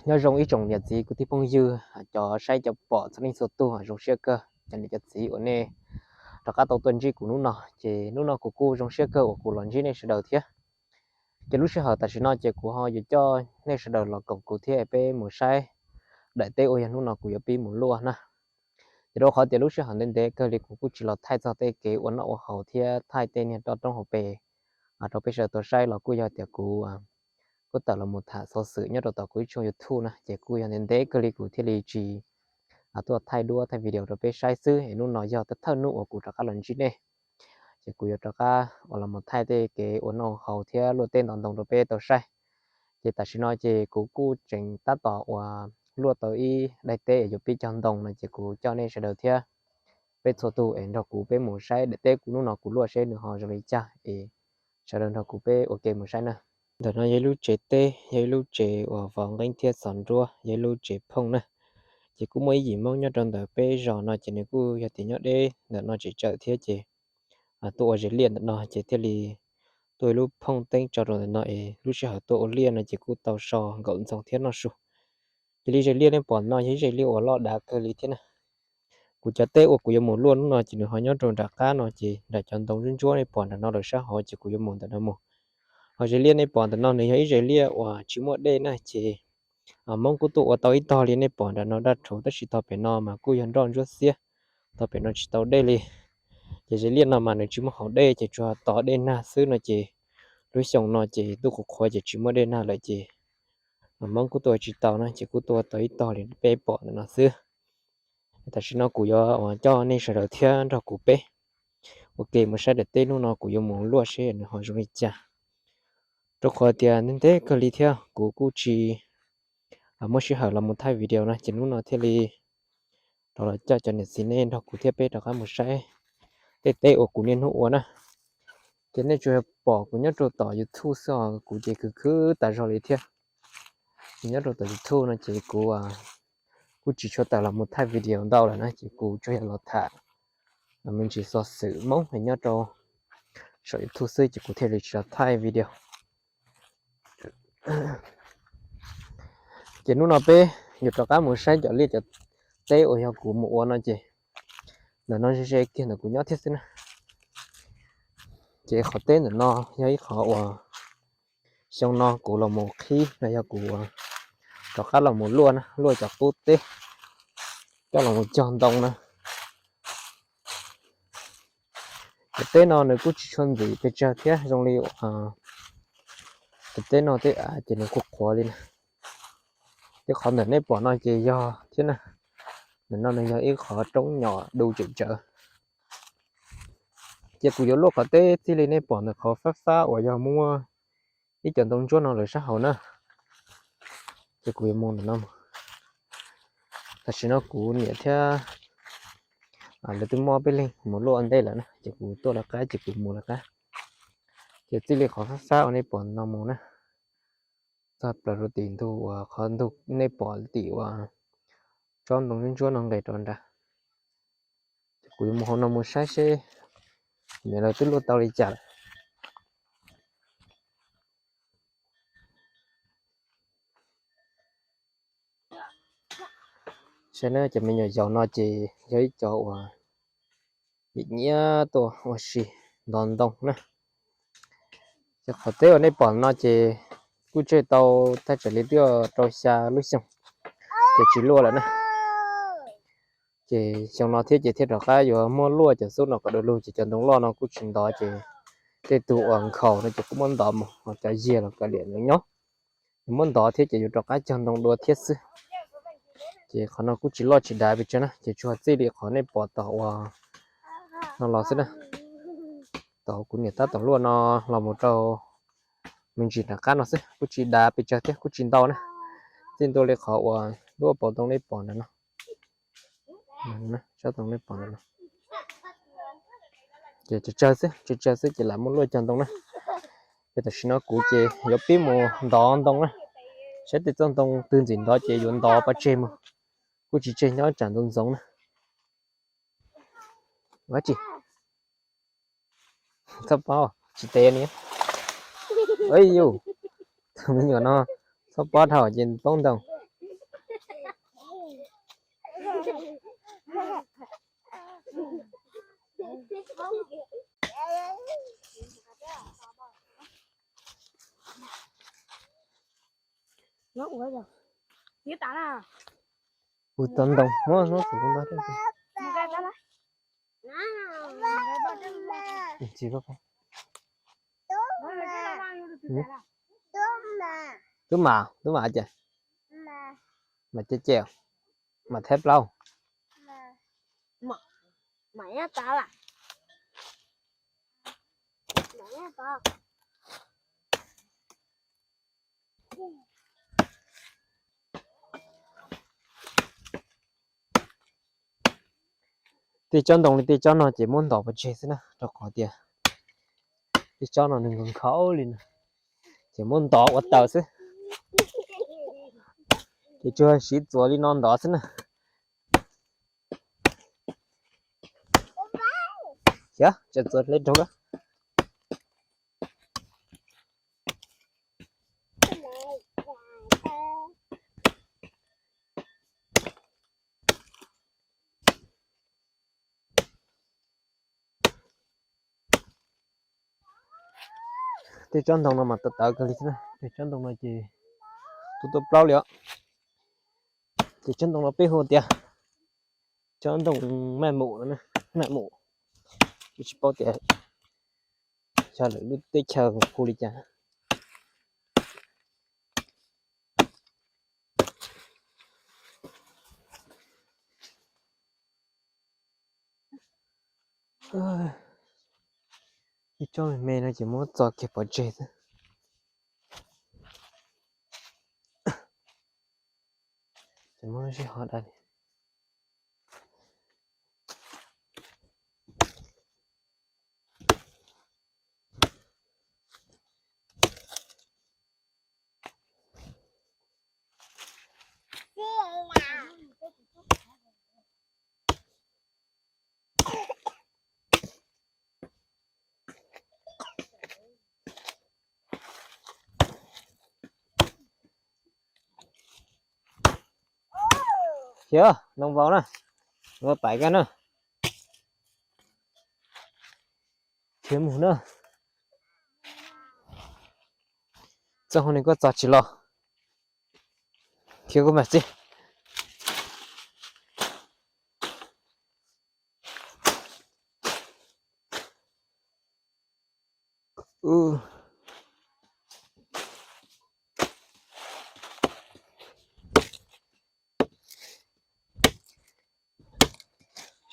Nyob zoo ib tsoom niam txiv kwv tij phooj ywg, cov saib cov pom txhua leej txhua tus, zoo siab kawg cov niam cov txiv uas nej rov qab tau tuaj ntsib kuv hnub no. Ces hnub no kuv kuj zoo siab kawg uas kuv los ntsib nej sawv daws thiab. Ces lub sij hawm tam sim no ces kuv ho yuav coj nej sawv daws los koom kuv thiab peb mus saib daim teb uas yog hnub no kuv yuav pib mus luaj na. Ces rau qhov tias lub sij hawm ntev ntev kawg li kuv kuj tsis los thaij txog tej kev ua noj ua haus thiab thaij tej niag roj roob hauv pes rau peb sawv daws tau saib los kuj yog tias kuv kuj tawm los mus tham xov xwm nyob rau tom kuv ib tshooj YouTube na, ces kuj yog ntev ntev kawg li kuv thiaj li tsis tuaj thaij duab thaij video rau peb saib xwb. Es hnub no yog thawj hnub uas kuv rov qab los ntsib nej, ces kuv yuav rov qab uas los mus thaij tej kev ua noj haus thiab luaj teb ntov ntoo rau peb tau saib. Ces tam sim no ces kuv kuj tseem tab tom uas luaj tau ib daim teb es yuav pib cog ntoo no, ces kuv coj nej sawv daws thiab peb txhua tus es nrog kuv peb mus saib daim teb kuv hnub no kuv luaj seb nws ho zoo li cas es sawv daws nrog kuv peb ua ke mus saib na. Ntawm no yog ib lub tsev teb, yog ib lub tsev uas vov nqeeb thiab txos nruab, yog ib lub tsev phooj na. Ces kuj muaj ib yim Hmoob nyob rau ntawm peb zos no ces nws kuj yog tias nyob deb ntawm no tseem tsawm thiab ces tuaj ua zes liaj ntawm no ces thiaj li tuaj ib lub phooj teeb tso rau ntawm no es lub sij hawm tuaj ua liaj no ces kuj tau so nkaum ntxoog thiab noj su. Ces li zes liaj nej pom no yog ib zes liaj uas loj dav kawg li thiab na. Kuv cov teb uas kuv yuav mus luaj hnub no ces nws ho nyob rau nram qab no ces nram cov ntoo ntsuab ntsuab nej pom nram no lawm sab hauv ces kuv yuav mus ntawm no mus. Ho zes liaj nej pom ntawm no nws yog ib zes liaj uas tsis muaj dej na ces Hmoob kuj tuaj ua tau ib tog li nej pom nram no daj rhuv tab sis tog pem no mas kuj yog nroj ntsuab xiab, tog pem no tsis tau dej li. Ces zes liaj no mas nws tsis muaj haus dej ces tsuas tos dej nag xwb no ces lub xyoo no ces ntuj qhuav qhuav ces tsis muaj dej nag lawm ces Hmoob kuj tuaj tsis tau na ces kuj tuaj tau ib tog li peb pom ntawm no xwb. Tam sim no kuv yuav coj nej sawv daws thiab nrog kuv peb ua ke mus saib daim teb hnub no kuv yuav mus luaj seb nws ho zoo li cas. Rau qhov tias ntev ntev kawg li thiab kuv kuj tsis muaj sij hawm los mus thaij video na ces hnub no thiaj li rov los coj cov niam txiv nej nrog kuv thiab peb rov qab mus saib tej teb uas kuv niaj hnub ua na. Ces nej tsuas yog pom kuv nyob rau tom YouTube xwb os, kuv ces khwv khwv tas zog li thiab. Ces nyob rau tom YouTube no ces kuv kuj tsis tshua tawm los mus thaij video ntau lawm na ces kuv tsuas yog los tham me ntsis xov xwm Hmoob nyob rau saum YouTube xwb ces kuv thiaj li tsis los thaij video. Ces hnub no peb yuav rov qab mus saib cov liaj cov teb uas yog kuv mus ua no ces ntawm no ze ze kiag ntawm kuv nyob thiab xwb na. Ces qhov teb ntawm no yog ib qhov uas xyoo no kuv los mus qhib los yog kuv rov qab los mus luaj na, luaj cov qub teb coj los mus cog ntoo na. Cov teb no nws kuj tsis tshua ntxim pes tsawg thiab, zoo li cov teb no tej av ces nws kuj qhuav li na. Tej qhov ntawm nej pom no ces yog thiab na, ntawm no nws yog ib qhov roob nyom du tsem tsawv. Ces kuv yuav luaj qhov teb txij li nej pom ntawm qhov fab fab uas yog muaj ib cov ntoo ntsuab no lawm sab hauv na. Ces kuv yuav mus ntawm no. Tam sim no kuv niam thiab lawv twb muab peb leeg mus luaj ua ntej lawm na, ces kuv tuaj lawv qab ces kuv mus lawv qab. Ces txij li qhov fab fab uas nej pom no mus na, txog plaws rau tim ntug uas qhov ntug nej pom tim uas tsob ntoo ntsuab ntsuab no nqes rau nrad. Ces kuv yuav mus hauv no mus saib seb niam lawv twb luaj tau li cas lawm. Saib na, cov me nyuam yaus no ces yog ib co uas nyiam nyiam tuaj ua si ntov ntoo na. Ces qhov teb uas nej pom no ces kuj tseg tau thaj tsam li twb rau xya lub xyoo ces tsis luaj lawm na. Ces xyoo no thiab ces thiaj rov qab yuav muab luaj cov xub no kom du lug, ces cov ntoo loj no kuj tsis ntov, ces tej tug uas nkhaus no ces kuj muab ntov mus, ho cov yiag los kav liam nyob, nyob, muab ntov thiab ces yuav rov qab cog ntoo dua thiab xwb. Ces qhov no kuj tsis loj tsis dav pes tsawg na, ces tsuas txij li qhov nej pom tom uas no los xwb na. Tom kuv niam tab tom luaj no los mus rau me ntsis nram qab no xwb, kuj tsis dav pes tsawg thiab kuj tsis ntau na. Txij ntua li qhov uas lub hauv paus ntoo nej pom ntawm no, sab ntoo nej pom ntawm no, ces tsawg tsawg xwb, tsawg tsawg xwb ces lam muab luaj cog ntoo na. Ces tam sim no kuv ces yuav pib mus ntov ntoo na, saib tej txoj ntoo twg ntxim ntov ces yuav ntov pov tseg mus, kuj tsis tseg nyob tsam ntxoov ntxoov na. Ua tsi, txhob pob, tsis tes ni. Yus, tus me nyuam no txhob pob dhau ces poob ntoo. Ua tau ntoo muab hnub txus ntoo ntag. Tub mas, tub mas ces, mas ces ces, mas thab plaub, Tej tsob ntoo li tej tsob no ces muab ntov pov tseg xwb na, rau qhov tias tej tsob no nws nkhaus nkhaus li no, ces muab ntov ua taws xwb. Ces tsuas siv txuas li no ntov xwb na. Xyov tseem txuas le raug. Tej tsob ntoo no mas tawv tawv kawg li thiab na. Tej tsob ntoo no ces tub tuaj plaub li os. Ces tsob ntoo no peb hu tias tsob ntoo maj mus no, maj mus. Ces tsis paub tias xyov lwm lub teb chaws hu li cas. Ib tsob me me no ces muab txo kiag pov tseg xwb. Ces muab lub sij hawm dai. Xyov, ntoo vau na, ua pais koj na. Khiav mus na. Txoj hauv no koj txog tsis los? Khiav kuv mam txib.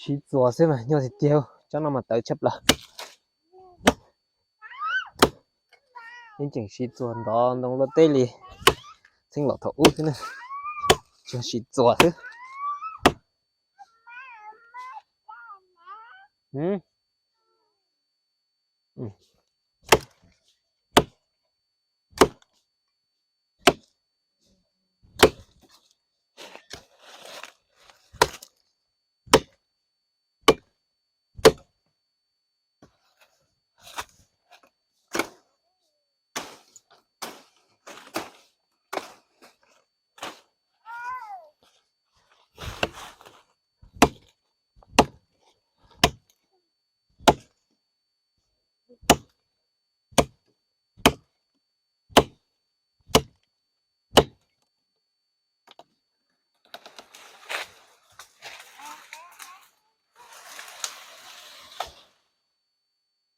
Siv txuas xwb mas nyuaj tiag tiag, tsob no mas tawv tshaj plaws. Yeej tseem siv txuas ntov ntoo luaj teb li txheej laus thaum ub xwb na. Tsuas siv txuas xwb.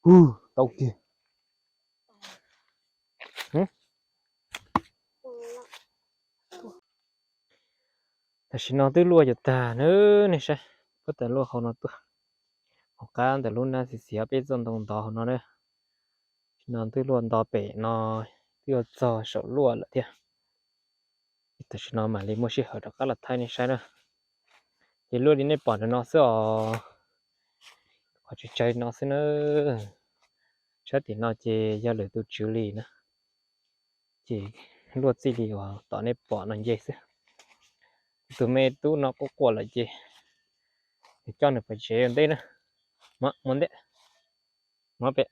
Hu, tau kiag. Tam sim no twb luaj yuav tag na, nej saib, puab tas luaj hauv no tuaj. Hauv qab ntawm lub nab xiav xiav peb txoj ntoo ntov hauv no na. Tam sim no twb luaj nto pem no, twb yuav txog saum luaj lawm thiab. Tam sim no mam li muaj sij hawm rov qab los thaij nej saib na. Ces luaj li nej pom ntawm no xwb os. Qhov tsis tsawg no xwb na. Sab tim no ces yog lwm tus tswv li na. Ces luaj txij li uas tom nej pom no nce xwb. Tus me tub no quaj quaj lawm ces nws coj nws pov tsev ua ntej na. Muab ntej, muab pem.